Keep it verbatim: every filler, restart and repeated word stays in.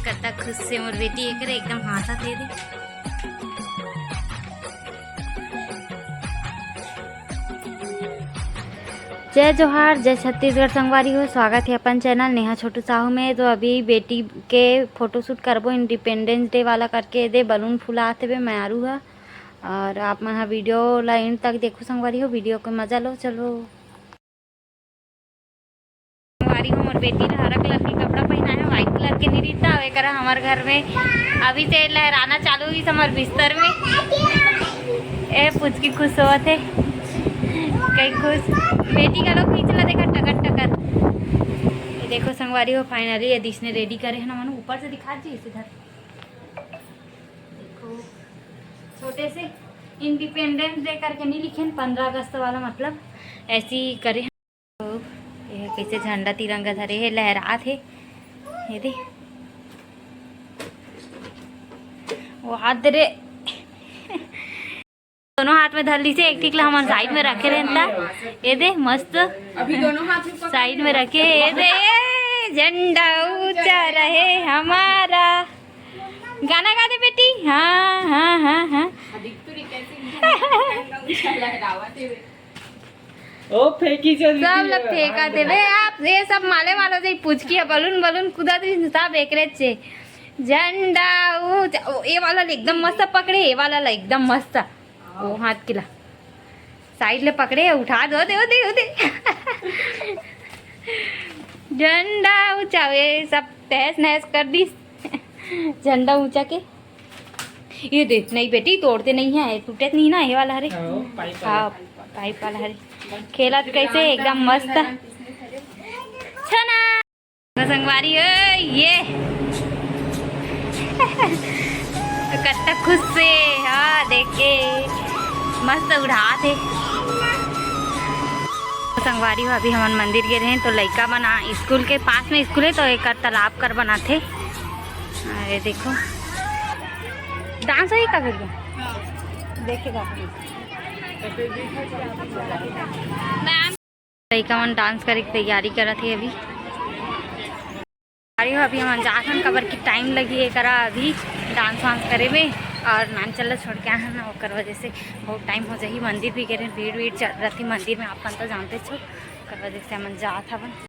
कतक खुश से मोर बेटी एकरे एकदम हाँसत हे दे। जय जोहार, जय छत्तीसगढ़ संगवारी हो, स्वागत हे अपन चैनल नेहा छोटू साहू में। तो अभी बेटी के फोटोशूट करबो इंडिपेंडेंस डे वाला करके, दे बलून फुलात हेबे मयारू ह। और आप मन ह वीडियो ला एंड तक देखो संगवारी हो, वीडियो के मजा लो। चलो संगवारी हो, मोर बेटी ला हरा कलर के कपड़ा पहनाए हे, व्हाइट कलर के नहीं रहता, एकरा हमर घर में अभी से लहराना चालू हुई हमर बिस्तर में। ए पुचकी खुश होवत हे, कई खुश। बेटी का लोग खींच ला देखा टकर टकर। ये देखो संगवारी हो, फाइनली ये दिस ने रेडी करे हे ना, मनु ऊपर से दिखा जी इसे धर। देखो छोटे से इंडिपेंडेंस डे करके नहीं लिखे, पंद्रह अगस्त वाला, मतलब ऐसी करे। तो ये कैसे झंडा तिरंगा धरे हे, लहरात हे। ये दे, वो हाथ दे रे। दोनों हाथ में धर ली से, एक ठीक ला हमन साइड में रखे रहन ता। ये दे मस्त अभी दोनों हाथ में पकड़ साइड में रखे। ये दे, झंडा ऊंचा रहे हमारा। गाना गा दे बेटी। हाँ हाँ हाँ हाँ। ओ फेंकी चल सब ला फेंका देवे आप, ये सब माले वाला जे पुचकी हे, बलून बलून कूदा दे सब एकरे चे। झंडा ऊंचा, ओ, ये वाला ले एकदम मस्त पकड़े, ये वाला ला एकदम मस्त। वो हाथ किला साइड ले पकड़े, उठा दो, दे दे दे। झंडा ऊंचा, ये सब तहस नहस कर दी। झंडा ऊंचा के ये दे, नहीं बेटी, तोड़ते नहीं है, टूटत नहीं ना, ये वाला हरे। हाँ, पाइप वाला। हाँ, पाइप वाला हरे। खेलत कैसे एकदम मस्त। छना। संगवारी हो, ये कत्ता खुश से, हाँ, देख के मस्त उड़ात हे। संगवारी हो, अभी हमन मंदिर गे रहे तो लइका मन स्कूल के पास में स्कूल हे, तो एक तालाब कर बनाथे। अरे देखो, डांस होही का भैया? देखेगा। लइका मन डांस करे के तैयारी करत हे अभी। अरे अभी हमन जात हन, काबर कि टाइम लगी एकरा अभी डांस वांस करे में, और नानचन ला छोड़ के आए हन ना, ओकर वजह से बहुत टाइम हो जाही। मंदिर भी गे रहे, भीड़ भीड़ चल रही मंदिर में, आप मन तो जानते छो, ओकर वजह से हमन जात हवन।